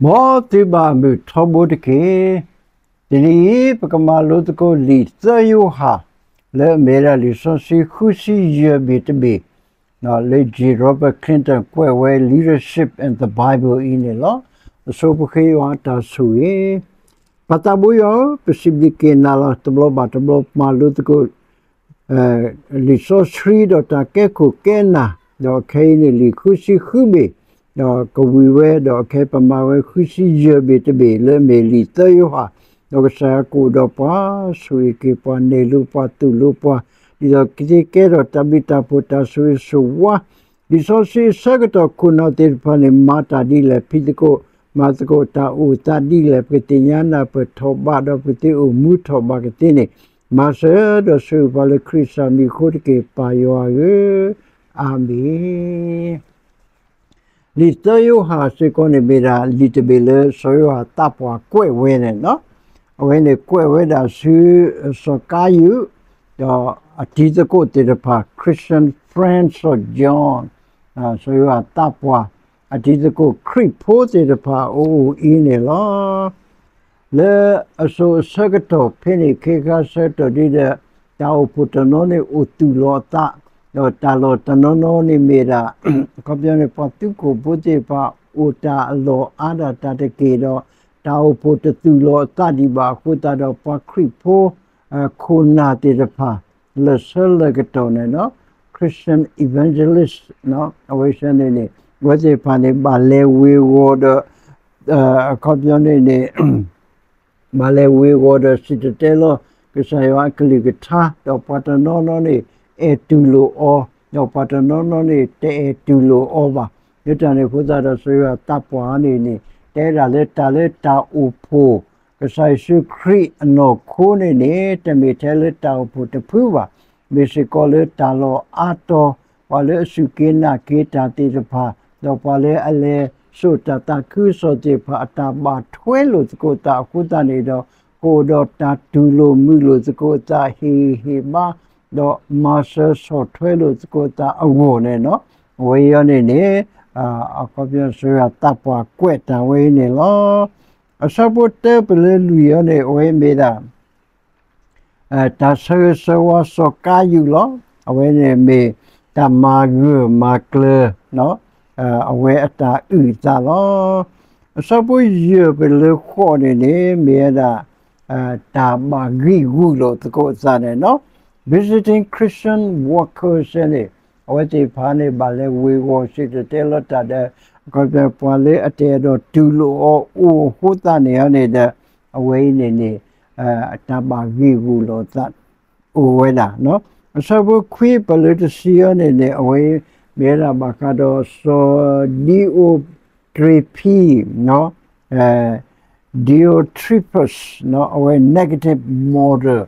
မ်သုဘၣ်မုာ်ထီဘိတက့ၢ်. တနံၤအံၤ ပကမၤလိသကိးလံာ်သၢယိၤဟၣ် လၢအမ့ၢ်ဝဲဒၣ်လံာ်စီဆှံဃုဆံယဲၢ်ဘ့ၣ်တဘ့ၣ်, လၢ J Robert Clinton ကွဲးဝဲ Leadership and the Bible အံၤန့ၣ်လီၤ. အဆိပဃ့ယွၤတၢ်ဆိၣ်ဂ့ၤ, ပၢ်သးဘိယွၤဧၢ, ပစံးဘျုးက့ၤနၤလီၤ. တဘျီဘၣ်တဘျီမၤလိသကိး လံာ်စီဆှံဒီးတၢ်ကဲခိၣ်ကဲနၢ်, ဒီးခဲအံၤန့ၣ်လံာ်ဃုဆံဃုဘ့ၣ်, ဒီးကဝံၤဝဲ ဒီးခဲပမၤဝဲဃုဆံယဲၢ်ဘ့ၣ်တဘ့ၣ် လၢအမ့ၢ်လံာ်သၢယိၤဟၣ်, ဒီးကစၢ်ယွၤကအိၣ်ဒီးပှၤ, ဆိၣ်ဂ့ၤက့ၤပှၤ, နဲၣ်လိပှၤ, သူၣ်လိပှၤ, ဒ်သိးကသ့ကဲထီၣ်တၢ်ဘျုးတၢ်ဖှိၣ်တၢ်ဆိၣ်ဂ့ၤဆိၣ်ဝါ, လံာ်စီဆှံအဆၢကတီၢ်ခိၣ်နၢ်သ့ၣ်တဖၣ်န့ၣ် မၤတၢ်ဒ်လဲၣ်, ဖံးသကိးမၤသကိးတၢ်အိၣ်သးဒ်လဲၣ်, ပကသ့ၣ်ညါနၢ်ပၢၢ်ထီၣ်ဘး ဒီးပကသ့အိၣ်မူထီၣ်ဘးကသ့န့ၣ်, မၤစၢၤဒီးဆိၣ်ဂ့ၤပှၤလၢခရံာ်စၢ်မံၤအဃိတက့ၢ်, ပၢ်ယွၤဧၢ, အၤမ့ၣ်. လံာ်သၢယိၤဟၣ်စ့ၢ်ကီးန့ၣ် မ့ၢ်ဒၣ်လံာ်တဘ့ၣ်လၢစီၤယိၤဟၣ်သးပှၢ်ကွဲးဝဲန့ၣ်လီၤ. အဝဲန့ၣ်ကွဲးဝဲဒၣ်ဆူစီၤကါယုး ဒီးအတံၤသကိးသ့ၣ်တဖၣ်, Christian Friends of John, စီၤယိၤဟၣ်သးပှၢ် အတံၤသကိးခရံာ်ဖိသ့ၣ်တဖၣ်အအိၣ်အံၤန့ၣ်လီၤ. လၢအစိၤအဆၢကတီၢ်ဖဲန့ၣ် ခ့ခါဆၢကတီၢ်ဒ်ဒီး တၢ်အိၣ်ဖှိၣ်တနီၤန့ၣ်အိၣ်သူၣ်လီၤအသး, ဒီးတၢ်လီၢ်တနီၤနီၤန့ၣ်မ့ၢ်ဒၣ် အခီပညီန့ၣ် ပှၤသူခိၣ်ဖိသ့ၣ်တဖၣ်အိၣ်တၢ်အလီၢ်အါဒၣ်တၢ်တက့ၢ်ဒီး တၢ်အိၣ်ဖှိၣ်တသူၣ်လီၤအသးဒံးဘၣ်အဃိသတးဒီး ပှၤခရံာ်ဖိ ခိၣ်နၢ်သ့ၣ်တဖၣ် လၢာ်ဆၢလၢာ်ကတီၢ်န့ၣ်လီၤ, Christian evangelist အဝဲသ့ၣ်န့ၣ်န့ၣ် အဝဲသ့ၣ်တဖၣ်န့ၣ် ဘၣ်လဲၤဝ့ၤဝီၤဒီး အခီပညီန့ၣ်န့ၣ် ဘၣ်လဲၤဝ့ၤဝီၤဒီးစံၣ်တဲၤတဲလီၤ ကစၢ်ယွၤအကလုၢ်ကထါ, ဒီးပှၤတနီၤနီၤန့ၣ် အဲၣ်တူၢ်လိာ်အီၤ, ဒီးပှၤတနီၤနီၤန့ၣ် တအဲၣ်တူၢ်လိာ်အီၤဘၣ်. လၢတၢ်န့ၣ်အဃိသတးဒီး စီၤယိၤဟၣ်သးပှၢ်န့ၣ်န့ၣ် တဲဒၣ်လၢတၢ်လၢတၢ်အိၣ်ဖှိၣ် ကစၢ်ယ့ၣ်ၡူးခရံာ်အနီၢ်ခိန့ၣ်န့ၣ် တမ့ၢ်ထဲလၢတၢ်အိၣ်ဖှိၣ်တဖုဘၣ်. မ့ၢ်စ့ၢ်ကီးလၢတၢ်လီၢ်အါတီၤ ပှၤလၢအစူၢ်က့ၤနာ်က့ၤတၢ်သ့ၣ်တဖၣ်, ဒီးပှၤလၢအလဲၤစိာ်တၢ်သးခုကစီၣ်သ့ၣ်တဖၣ် အတၢ်ဘၣ်ထွဲလိာ်သကိးသးအဃိသတးန့ၣ်ဒီး ကအိၣ်ဒီးတၢ်တူၢ်လိာ်မုာ်လိာ်သကိးသး ဟ့ၣ်ဂံၢ်ဟ့ၣ်ဘါ, ဒီးမၤစၢၤဆီၣ်ထွဲလိာ်သကိးသးအဂီၢ်န့ၣ်လီၤ. အဝဲအံၤန့ၣ်န့ၣ် အခီပညီ စီၤယိၤဟၣ်သးပှၢ်ကွဲးတၢ်ဝဲအံၤန့ၣ်လီၤ. အဆၢဖိတၢပလၢလွံၢ်အံၤန့ၣ် အဝဲမ့ၢ်ဒၣ် တၢ်ဆၢဂ့ၤဆၢဝါစီၤကါယုးလီၤ. အဝဲန့ၣ်မ့ၢ်တၢ်မၤဂၢၢ်မၤကျၢၤ အဝဲအတၢ်အုၣ်အသးလီၤ. အဆၢဖိယဲၢ်ပလၢဃိးန့ၣ်န့ၣ် မ့ၢ်ဝဲဒၣ် တၢ်ဘၣ်ဂံာ်ဂူာ်လိာ်သကိးအသးန့ၣ်လီၤ. Visiting Christian workers န့ၣ် အဝဲသ့ၣ်တဖၣ်န့ၣ် ဘၣ်လဲၤဝ့ၤဝီၤစံၣ်တဲၤတဲလီၤတၢ်ဒီး အခီပညီပှၤလၢအတအဲၣ်ဒိးတူၢ်လိာ်အီၤအိၣ်အဃိသတးန့ၣ်န့ၣ်ဒီး အဝဲအံၤန့ၣ်န့ၣ် တၢ်ဘၣ်ဂံာ်ဂူာ်လိာ်သး အိၣ်ဝဲဒၣ်. အဆၢဖိခွံပလၢတဆံအံၤန့ၣ်န့ၣ် အဝဲမ့ၢ်ဝဲဒၣ်ဘၣ်ဃးဒီးစီၤဒံအိၣ်တြ့ဖံ Diotrephes အဝဲ negative model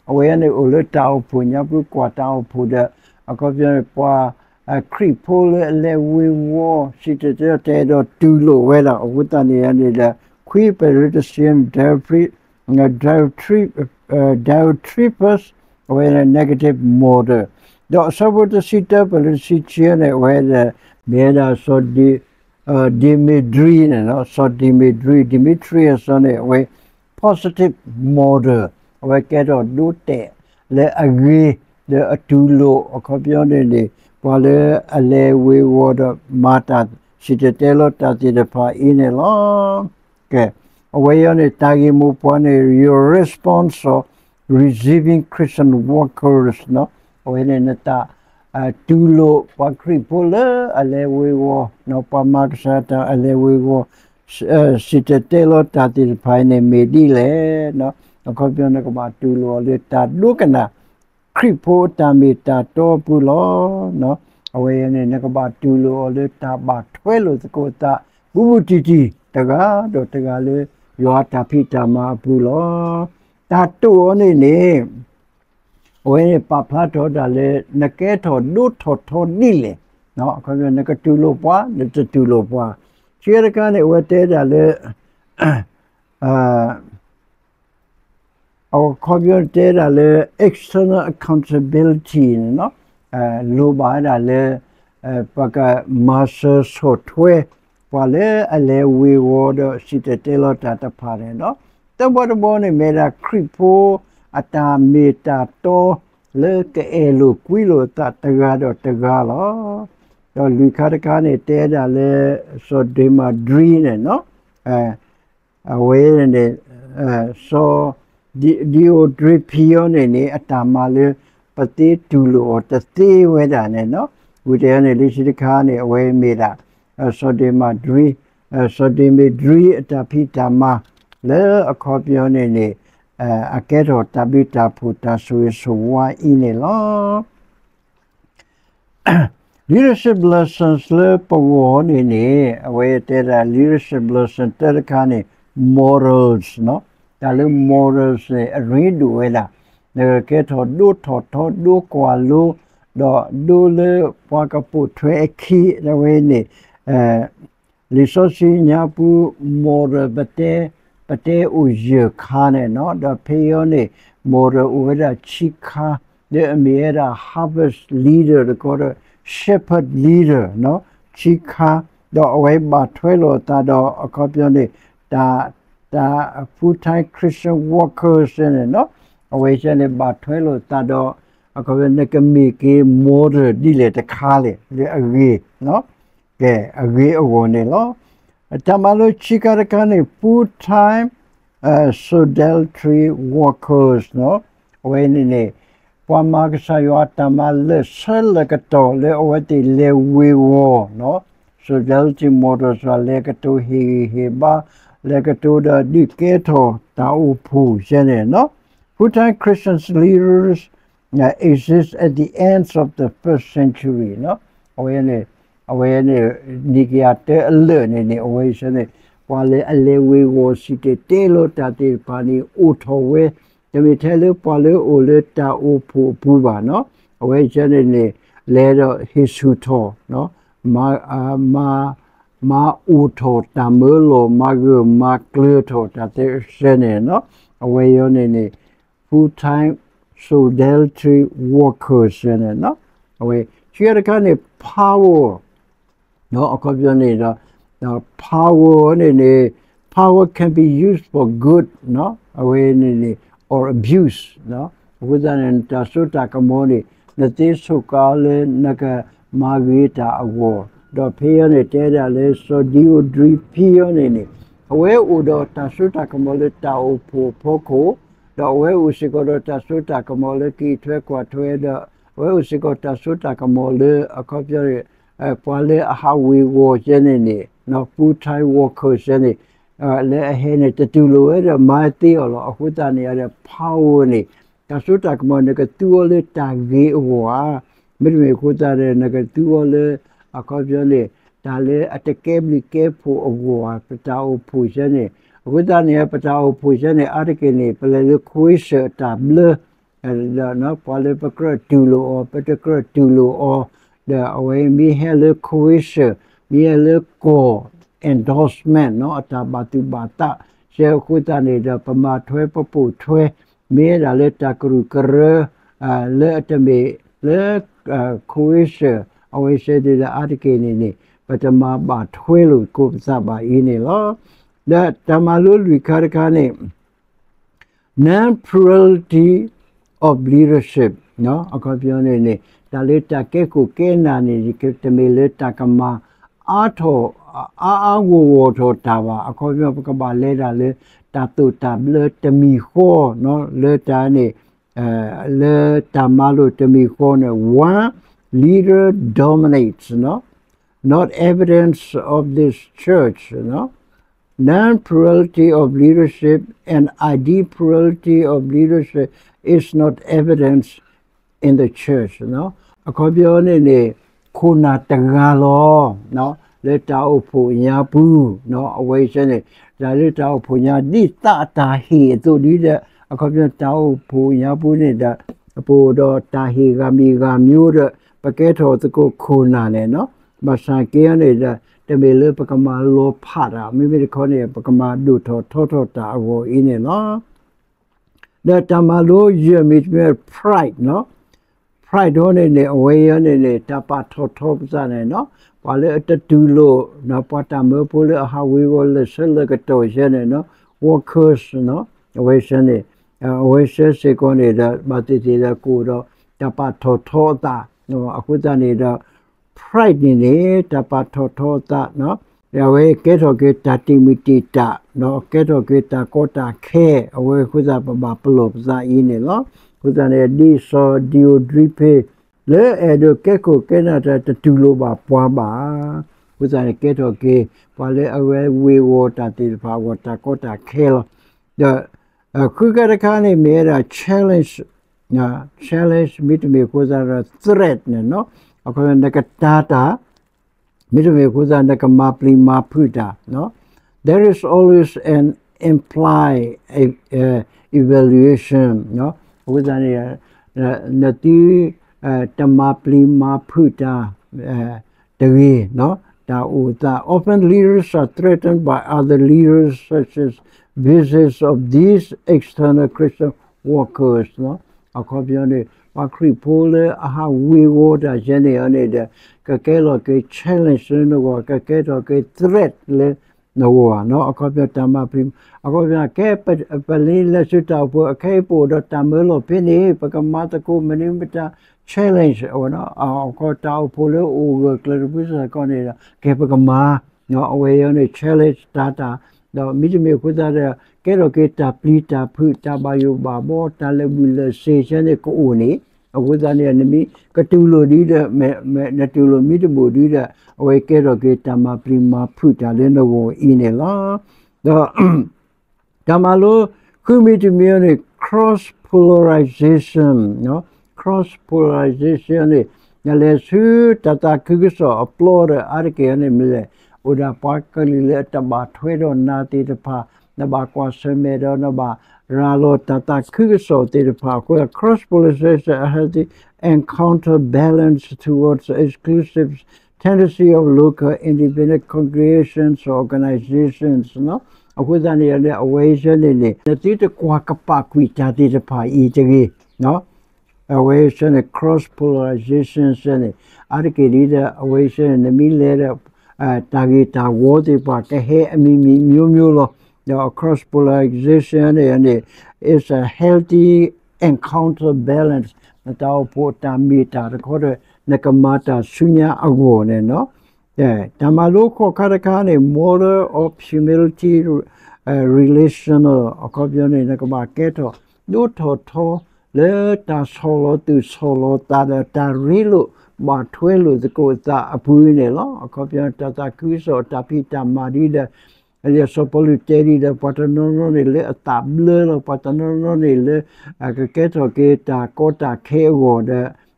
အဝဲန့ၣ်အိၣ်လၢတၢ်အိၣ်ဖှိၣ်ညါပူၤကွၢ်တၢ်အိၣ်ဖှိၣ်ဒီး အခီပညီန့ၣ် ပှၤခရံာ်ဖိလၢအလဲၤဝ့ၤဝီၤစံၣ်တဲၤတဲလီၤတၢ် အဲၣ်ဒိးတူၢ်လိာ်ဝဲဒၣ်အဃိသတးန့ၣ်န့ၣ်ဒီး ခွံပလၢတဆံ Diotrephes အဝဲန့ၣ် negative model ဒီးအဆၢဖိတဆံတၢပလၢ တဆံခံန့ၣ် အဝဲမ့ၢ်ဝဲဒၣ်စီၤ Dmitry န့ၣ်လီၤ. စီၤ Dmitry Demetrius န့ၣ် အဝဲ positive model အဝဲကဲထီၣ်ဒိတဲာ်လၢအဂ့ၤ လၢအတူၢ်လိာ် အခီပညီန့ၣ်န့ၣ် ပှၤလၢအလဲၤဝ့ၤဝီၤဒီးမၤတၢ်စံၣ်တဲၤတဲလီၤတၢ်သ့ၣ်တဖၣ်အံၤန့ၣ်လီၤ. ကဲ, အဝဲအံၤန့ၣ် တၢ်ဂ့ၢ်မိၢ်ပှၢ်န့ၣ် your response of receiving Christian workers အဝဲန့ၣ်နတၢ် တူၢ်လိာ်ပှၤခရံာ်ဖိလၢအလဲၤဝ့ၤဝီၤ ပှၤမၤကစၢ်တၢ်အလဲၤဝ့ၤဝီၤ စံၣ်တဲၤတဲလီၤတၢ်သ့ၣ်တဖၣ်အံၤန့ၣ်မ့ၢ်ဒ်လဲၣ်. အခီပညီနကဘၣ်တူၢ်လိာ်အီၤလၢတၢ်ဒိကနၣ် ခရံာ်ဖိအတၢ်မ့ၢ်တၢ်တီအပူၤလီၤ. အဝဲအံၤန့ၣ် နကဘၣ်တူၢ်လိာ်အီၤလၢတၢ်ဘၣ်ထွဲလိာ်သကိးသး ဘူးဘူးတံၢ်တံၢ်တဂၤဒီးတဂၤလၢ ယွၤအတၢ်ဖံးတၢ်မၤအပူၤလီၤ. တၢ်တိာ်အီၤန့ၣ်န့ၣ် အဝဲန့ၣ်ပာ်ဖျါထီၣ်တၢ်လၢ နကဲထီၣ်ဒိထီၣ်ထီဒ်လဲၣ်, အခီပညီ နကတူၢ်လိာ်ပှၤ နတတူၢ်လိာ်ပှၤ, ခံခါတခါန့ၣ် အဝဲတဲဒၣ်လၢ အခီပညီတဲဒၣ်လၢ external accountability န့ၣ်လီၤ. လိၣ်ဘၣ်ဝဲဒၣ်လၢ ပကမၤစၢၤဆီၣ်ထွဲ ပှၤလၢအလဲၤဝ့ၤဝီၤဒီးစံၣ်တဲၤတဲလီၤတၢ်တဖၣ်န့ၣ်လီၤ. တဘီတဘီန့ၣ်မ့ၢ်ဒၣ်ခရံာ်ဖိအတၢ်မ့ၢ်တၢ်တီ လၢကအဲၣ်လိာ်ကွံလိာ်အသးတဂၤဒီးတဂၤလီၤ. ဒီးလွံၢ်ခါတခါန့ၣ် တဲဒၣ်လၢ စီၤဒ့မၤဒြံန့ၣ်လီၤ. အဝဲန့ၣ် စီၤဒံအိၣ်တြ့ဖံအီၤန့ၣ်န့ၣ် အတၢ်မၤလၢပသ့တူၢ်လိာ်အီၤတသ့ဝဲဒၣ်န့ၣ်လီၤ. ဝံၤတယီန့ၣ် လၢခံတခါန့ၣ် အဝဲမ့ၢ်ဒၣ် စီၤဒ့မၤဒြံ စီၤဒ့မ့ဒြံအတၢ်ဖံးတၢ်မၤ လၢအခီပညီန့ၣ်န့ၣ် အကဲထီၣ်တၢ်ဘျုးတၢ်ဖှိၣ်တၢ်ဆိၣ်ဂ့ၤဆိၣ်ဝါအံၤန့ၣ်လီၤ. Leadership lessons လၢပဂီၢ်န့ၣ်န့ၣ် အဝဲတဲဒၣ် leadership lesson တၢတခါန့ၣ် morals တၢ်လၢ morals န့ၣ် အရ့ဒိၣ်ဝဲဒၣ် နကကဲထီၣ်ဒိထီၣ်ထီ ဒိကွၢ်လိ ဒီးဒိလၢပှၤကပိာ်ထွဲအခံ အဝဲန့ၣ် လံာ်စီဆှံညါပူၤ moral ပတဲ ပတဲအိၣ်ယဲၢ်ခါန့ၣ်လီၤ. ဒီးဖဲအံၤန့ၣ် moral အိၣ်ဝဲဒၣ်ခံခါ လၢအမ့ၢ်ဝဲဒၣ် harvest leader တခီဒီး shepherd leader ခံခါ ဒီးအဝဲဘၣ်ထွဲလိာ်အသးဒီးအခီပညီန့ၣ် တၢ် တၢ် full time Christian workers န့ၣ်လီၤ. အဝဲန့ၣ်ဘၣ်ထွဲလိာ်သးဒီး အခီပညီနကမ့ၢ်က့ၤ moral ဒ်လဲၣ်တခါလဲၣ် လၢအဂ့ၤ ကဲ အဂ့ၤအဂီၢ်န့ၣ်လီၤ. တၢ်မၤလိခံခါတခါန့ၣ် full time solidarity workers အဝဲန့ၣ်န့ၣ် ပှၤမၤကစၢ်ယွၤအတၢ်မၤလၢာ်ဆၢလၢာ်ကတီၢ်လၢအဝဲသ့ၣ်လဲၤဝ့ၤဝီၤ solidarity model စ့ၢ် လဲၤကတိၤဟ့ၣ်ဂံၢ်ဟ့ၣ်ဘါ လဲၤကတိၤဒီးဒုးကဲထီၣ်တၢ်အိၣ်ဖှိၣ်စ့ၢ်န့ၣ်လီၤ. Full time Christian leaders exist at the end of the first century အဝဲန့ၣ် အဝဲန့ၣ် နံၣ်ကယၤတၢအလၢာ်န့ၣ်န့ၣ် အဝဲစ့ၢ်န့ၣ် ပှၤလၢအလဲၤဝ့ၤဝီၤစံၣ်တဲၤတဲလီၤတၢ်သ့ၣ်တဖၣ်န့ၣ် အိၣ်ထီၣ်ဝဲ တမ့ၢ်ထဲလၢပှၤလၢအအိၣ်လၢတၢ်အိၣ်ဖှိၣ်အပူၤဘၣ်နီၤ. အဝဲစ့ၢ်န့ၣ်န့ၣ် လဲၤဒီးဟ့ၣ်ဆူၣ်ထီၣ် မၤ မၤအိၣ်ထီၣ်တၢ်မၢလီၤ မၤဂၢၢ်မၤကျၢၤထီၣ်တၢ်သ့ၣ်စ့ၢ်န့ၣ်နီၤ. အဝဲအံၤန့ၣ်န့ၣ် full time solidarity workers စ့ၢ်န့ၣ်နီၤ. အဝဲ ခံခါတခါန့ၣ် power အခီပညီန့ၣ်ဒီး power န့ၣ်န့ၣ် power can be used for good အဝဲန့ၣ်န့ၣ် or abuse အဃိသတးန့ၣ် နတၢ်စိတၢ်ကမီၤန့ၣ် နသ့ဆိၣ်ကါလၢနကမၤဂ့ၤတၢ်အဂီၢ် ဒီးဖဲအံၤန့ၣ် တဲဒၣ်လၢစီၤဒံအိၣ်ဒြံဖံအံၤန့ၣ်န့ၣ် အဝဲအိၣ်ဒီးတၢ်စိတၢ်ကမီၤလၢတၢ်အိၣ်ဖှိၣ်အဖီခိၣ် ဒီးအဝဲအိၣ်စ့ၢ်ကီးဒီးတၢ်စိတၢ်ကမီၤလၢကအံးထွဲကွၢ်ထွဲဒီး အဝဲအိၣ်စ့ၢ်ကီးတၢ်စိတၢ်ကမီၤလၢအခီပညီန့ၣ် ပှၤလၢအဟးဝ့ၤဝီၤစ့ၢ်န့ၣ်န့ၣ် full time worker စ့ၢ်န့ၣ် လၢအဟဲန့ၣ် တတူၢ်လိာ်ဝဲဒီးမၤသ့အီၤလီၤ. အဃိသတးန့ၣ် အဒီး power န့ၣ် တၢ်စိတၢ်ကမီၤနကသူအီၤလၢတၢ်ဂ့ၤအဂီၢ်ဧါ, မ့တမ့ၢ်အဃိသတးဒီး နကသူအီၤလၢ အခီပညီန့ၣ် တၢ်လၢအတကဲဘျုးကဲဖှိၣ်အဂီၢ်ဧါ ပတၢ်အိၣ်ဖှိၣ်စ့ၢ်န့ၣ်. အဃိသတးန့ၣ် ပတၢ်အိၣ်ဖှိၣ်စ့ၢ်န့ၣ် အါတက့ၢ်န့ၣ် ပလဲၤလၢခဝ့ၡၢၣ်အတၢ်ဘျၢ ဒီးပှၤလၢပကြၢးတူၢ်လိာ်အီၤ ပတကြၢးတူၢ်လိာ်အီၤ ဒီးအဝဲမ့ၢ်ဟဲလၢခဝ့ၡၢၣ် မ့ၢ်ဟဲလၢကီၢ် endorsement နီၤ အတၢ်ဘၣ်သူၣ်ဘၣ်သး စ့ၢ်အဃိသတးန့ၣ်ဒီး ပမၤထွဲပပိာ်ထွဲ မ့ၢ်ဝဲဒၣ်လၢတၢ်ကရူၢ်ကရၢ လၢအတမ့ၢ်လၢ ခဝ့ၡၢၣ် အဝဲစ့ၢ်န့ၣ်ဒီး အါတက့ၢ်န့ၣ်န့ၣ် ပတမၤဘၣ်ထွဲလိာ်သကိးပသးဘၣ်အံၤန့ၣ်လီၤ. ဒီးတၢ်မၤလိလွံၢ်ခါတခါန့ၣ် non-plurality of leadership အခီပညီန့ၣ်န့ၣ် တၢ်လၢတၢ်ကဲခိၣ်ကဲနၢ်န့ၣ် တမ့ၢ်လၢတၢ်ကမၤအါထီၣ် အါအါဂီၢ်ဂီၢ်ထီၣ်တၢ်ဘၣ်. အခီပညီ ပကဘၣ်လဲၤဒၣ်လၢတၢ်သိၣ်တၢ်ဘျၢတမံၤဃီ လၢတၢ်န့ၣ် လၢတၢ်မၤလိာ်တမံၤဃီန့ၣ် one leader dominates, not evidence of this church. Non-plurality of leadership and ideal plurality of leadership is not evidence in the church. အခီပညီန့ၣ်န့ၣ် ခိၣ်နၢ်တဂၤလီၤ လၢတၢ်အိၣ်ဖှိၣ်ညါပူၤ အဝဲစ့ၢ်န့ၣ် တၢ်လၢတၢ်အိၣ်ဖှိၣ်ညါ ဒ်သးအတၢ်ဟ့ၣ်အသိးဒ်ဒီး အခီပညီတၢ်အိၣ်ဖှိၣ်ညါပူၤန့ၣ်ဒီး ပအိၣ်ဒီးတၢ်ဟ့ၣ်ဂၤမံၤဂၤမျိုးဒီး ပကဲထီၣ်သကိးခိၣ်နၢ်န့ၣ်နီၤ. ဘၣ်ဆၣ်က့န့ၣ်ဒီး တမ့ၢ်လၢပကမၤလီၤဖးတၢ် မ့မ့ၢ်တခီန့ၣ် ပကမၤဒိၣ်ထီၣ်ထီထီၣ်တၢ်အဂီၢ်အံၤန့ၣ်လီၤ. ဒီးတၢ်မၤလိယဲၢ်မံၤတမံၤ pride နီၤ. Pride ဒ်န့ၣ်န့ၣ် အဝဲအံၤန့ၣ်န့ၣ် တၢ်ပာ်ထီၣ်ထီပသးန့ၣ်နီၤ. ပှၤလၢအတတူၢ်လိာ် ပှၤတၢ်မၢဖိလၢအဟးဝ့ၤဝီၤလၢာ်ဆၢလၢာ်ကတီၢ်ယဲန့ၣ် workers အဝဲဆၢန့ၣ် အဝဲဆၢစ့ၢ်ကီးန့ၣ်ဒီး ဘၣ်သ့ၣ်သ့ၣ်ဒီးကအိၣ်ဒီး တၢ်ပာ်ထီၣ်ထီအသး အဃိသတးန့ၣ်ဒီး pride န့ၣ်န့ၣ် တၢ်ပာ်ထီၣ်ထီအသး အဝဲကဲထီၣ်က့ၤတၢ်တံာ်မုၢ်တံာ်တာ် ကဲထီၣ်က့ၤတၢ်ကီတၢ်ခဲ အဝဲအဃိသတးပဘၣ်ပလီၢ်ပသးအံၤန့ၣ်လီၤ. အဃိသတးန့ၣ် ဒ်စီၤဒံၤဧိၤဒြံဖ့ လၢအဲၣ်ဒိးကဲခိၣ်ကဲနၢ်တၢ်တတူၢ်လိာ်ဘၣ်ပှၤဘၣ်. အဃိသတးန့ၣ် ကဲထီၣ်က့ၤ ပှၤလၢအဝဲဝ့ၤဝီၤတၢ်သ့ၣ်တဖၣ်အဂီၢ်တၢ်ကီတၢ်ခဲလီၤ. ဒီး ဃုခါတခါန့ၣ်မ့ၢ်ဝဲဒၣ် challenge, challenge မ့တမ့ၢ်အဃိသတးဒီး threat န့ၣ် အခီပညီနကတာ်တၢ် မ့တမ့ၢ်အဃိသတးနကမၤပျံၤမၤဖုးတၢ် There is always an implied evaluation အဃိသတးန့ၣ် နသု တမၤပျံၤမၤဖုးတၢ် တဂ့ၤ တၢ်အိၣ်သး Often leaders are threatened by other leaders such as visits of these external Christian workers အခီပညီန့ၣ် ပှၤခရံာ်ဖိလၢအဟးဝ့ၤဝီၤတၢ်ယဲန့ၣ်န့ၣ်ဒီး ကကဲထီၣ်က့ၤ challenge လၢနဂီၢ် ကကဲထီၣ်က့ၤ threat လၢနဂီၢ် အခီပညီတၢ်မၤပျံၤ အခီပညီ ကဲ ပလံၤလဲၤဆူတၢ်အိၣ်ဖှိၣ် အခဲအံၤပအိၣ်ဒီးတၢ်မၢလီၤဖဲန့ၣ် ပကမၤသကိးမနုၤမတၤ challenge အခီ တၢ်အိၣ်ဖှိၣ်လၢအိၣ်ဂၢၢ်ကျၢၤတဘျုးစ့ၢ်ကီးန့ၣ်ဒီး ကဲပကမၤ အဝဲအံၤန့ၣ် challenge တၢ်တၢ် ဒီးမ့တမ့ၢ်အဃိသတးဒီး ကဲထီၣ်က့ၤတၢ်ပျံၤတၢ်ဖုး တၢ်ဘၣ်ယိၣ်ဘၣ်ဘီ တၢ်လၢာ်ဘူၣ်လၢာ်စ့ၤယဲန့ၣ်ကအိၣ်န့ၣ် အဃိသတးန့ၣ် နမ့ၢ်ကတူၢ်လိာ်ဒ်ဒီး နတူၢ်လိာ်မ့တဘူၣ်ဒ်ဒီး အဝဲကဲထီၣ်က့ၤတၢ်မၤပျံၤမၤဖုးတၢ်လၢနဂီၢ်အံၤန့ၣ်လီၤ. ဒီး တၢ်မၤလိ ဃုမံၤတမံၤန့ၣ် cross polarization, cross polarization န့ၣ် နလဲၤဆူတၢ်သးခုကစီၣ်အပျီဒီး အါတက့ၢ်န့ၣ်မ့ၢ်လဲၣ် အိၣ်ဒၣ်ပှၤကလုာ်လၢအတဘၣ်ထွဲဒီးနၤသ့ၣ်တဖၣ် နဘၣ်ကွၢ်ဆၢၣ်မဲာ်ဒီးနဘၣ်ရၤလီၤတၢ်သးခုကစီၣ်သ့ၣ်တဖၣ်အဃိ cross polarization a healthy and counterbalance towards exclusive tendency of local independent congregations or organizations အဃိသတးန့ၣ် အဝဲအံၤန့ၣ်န့ၣ် နသုတကွၢ်ကပာ်ကွံာ်တၢ်သ့ၣ်တဖၣ်အံၤတဂ့ၤ အဝဲအံၤန့ၣ် cross polarization န့ၣ် အါတက့ၢ်ဒ်ဒီး အဝဲအံၤန့ၣ် နမ့ၢ်လဲၤဒီး တၢ်ဂ့ၢ်တၢ်ဝီသ့ၣ်တဖၣ် ကဟဲအမံၤမံၤမျိုးမျိုးလီၤ. ဒီး cross polarization န့ၣ်န့ၣ် is a healthy and counterbalance နတၢ်အိၣ်ဖှိၣ်တၢ်မ့ၢ်တၢ်တခီဒီး နကမၤတၢ်ဆူညါအဂီၢ်န့ၣ် တၢ်မၤလိဃိးခါတခါန့ၣ် model of humility relational အခီပညီန့ၣ် နကဘၣ်ကဲထီၣ်ဒိၣ်ထီၣ်ထီ လၢတၢ်ဆီၣ်လီၤသူၣ်ဆီၣ်လီၤသးဒီး တၢ်ရ့လိာ်ဘၣ်ထွဲလိာ်သကိးသးအပူၤန့ၣ်လီၤ. အခီပညီ တၢ်သးခုကစီၣ်တၢ်ဖံးတၢ်မၤဒ်ဒီး စီၤပီလူးတဲဒ်ဒီး ပှၤတနီၤနီၤန့ၣ်လၢအသးဘျၢလီၤ ပှၤတနီၤနီၤန့ၣ်လၢ ကကဲထီၣ်က့ၤတၢ်ကီတၢ်ခဲအဂီၢ်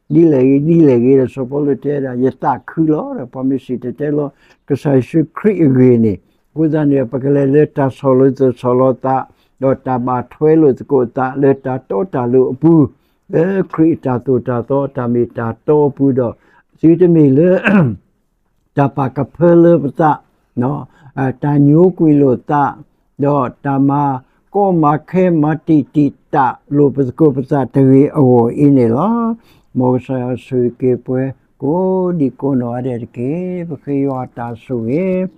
ဒီး ဒ်လဲၣ်ဂ့ၤဒ်လဲၣ်ဂ့ၤဒီး စီၤပီလူးတဲဒၣ် ယသးခုလီၤဒီး ပှၤမ့ၢ်စံၣ်တဲၤတဲလီၤ ကစၢ်ယ့ၣ်ၡူးခရံာ်အဂ့ၢ်န့ၣ် အဃိသတးန့ၣ် ပကလဲၤလၢတၢ်ဆီၣ်လီၤသူၣ်ဆီၣ်လီၤသး ဒီးတၢ်ဘၣ်ထွဲလိာ်သကိးသးလၢတၢ်တီတၢ်လိၤအပူၤ လၢခရံာ်အတၢ်သိၣ်တၢ်သီအတၢ်မ့ၢ်တၢ်တီအပူၤဒီး သုတမ့ၢ်လၢ တၢ်ပာ်ကဖၢလၢပသး, တၢ်ညိကွံာ်လိာ်သး, ဒီးတၢ်မၤကီမၤခဲမၤတံာ်တံာ်တာ်လိာ်ပသကိးပသးတဂ့ၤအဂီၢ်အံၤန့ၣ်လီၤ. မ်ကစၢ်ယွၤဆိၣ်ဂ့ၤက့ၤပှၤကိးဒံကိးနီၢ်ဂၤဒဲးတက့ၢ်. ပဃ့ယွၤအတၢ်ဆိၣ်ဂ့ၤ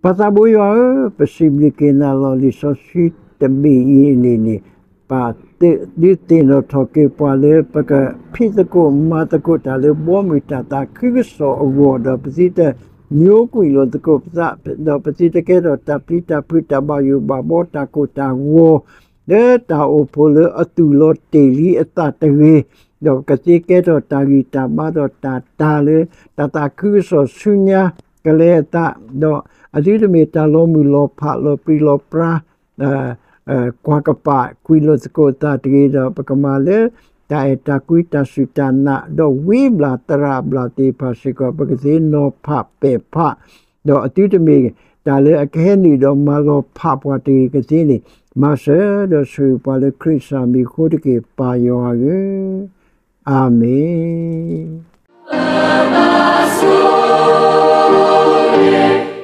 ပၢ်သးဘိယွၤဧၢ, ပစံးဘျုးက့ၤနၤလီၤ. လံာ်စီဆှံတဘ့ၣ်အံၤန့ၣ်န့ၣ် ပာ်ဒုးသ့ၣ်နီၣ်ထီၣ်က့ၤပှၤလၢ ပကဖံးသကိးမၤသကိးတၢ်လၢဘီမုၢ်တၢ်သးခုကစီၣ်အဂီၢ်ဒီး ပသုတညိကွံာ်လိာ်သကိးပသး, ဒီးပသုတကဲထီၣ်တၢ်ပျံၤတၢ်ဖုး တၢ်ဘၣ်ယိၣ်ဘၣ်ဘီ တၢ်ကိၢ်တၢ်ဂီၤ လၢတၢ်အိၣ်ဖှိၣ်လၢအသူၣ်လီၤတ့ၢ်လံအသးတဂ့ၤ, ဒီးကသ့ကဲထီၣ်တၢ်ဂံၢ်တၢ်ဘါဒီးတၢ်တၢ်လၢ တၢ်သးခုကစီၣ်ဆူညါကလဲၤအသး, ဒီးအသုတမ့ၢ်တၢ်လီၤမုၢ်လီၤဖး လီၤပြံလီၤပြါ ကွၢ်ကပာ်ကွံာ်လိာ်သကိးသးတဂ့ၤဒီး ပကမၤလၢတၢ်အဲၣ်တၢ်ကွံ တၢ်စူၢ်တၢ်နာ် ဒီးဝံဘျၣ်သရၣ်ဘျၣ်သ့ၣ်တဖၣ်စ့ၢ်ကီး ပကသ့နီၤဖးပဲာ်ဖး, ဒီးအသုတမ့ၢ်တၢ်လၢအကဟဲနုာ်ဒီးမၤလီၤဖးပှၤတဂ့ၤကသ့န့ၣ်, မၤစၢၤဒီးဆိၣ်ဂ့ၤပှၤလၢခရံာ်ကစၢ်မံၤအဃိတက့ၢ် ပၢ်ယွၤဧၢ, အၤမ့ၣ်.